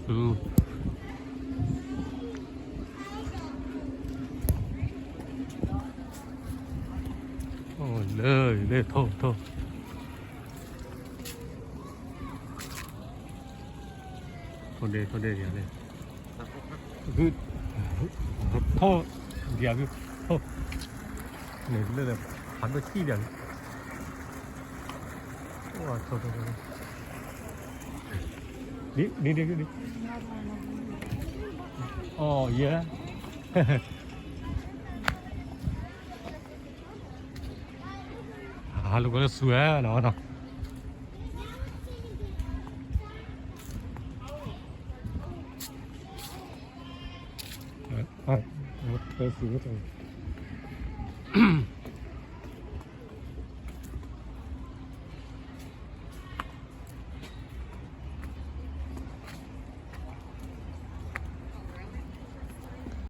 သူ အိၣ်လၢ လၢထိၣ်ထိၣ် ထိၣ်ဒဲး ထိၣ်ဒဲးဒ်လဲၣ်, ထိၣ်ဒ်ဂုၢ်, ထိၣ်, န့ၣ်လၢ ဖးဒိၣ်စံၣ်ဒ်ဂုၢ်, ထိၣ်ထိၣ်ထိၣ်, ဒ်ဒ်ဒ်, အီၣ်ယဲ ဟးလိာ်ကွဲလၢစူၤဝဲနီၤနီၤ, အၢ စူၤဝဲ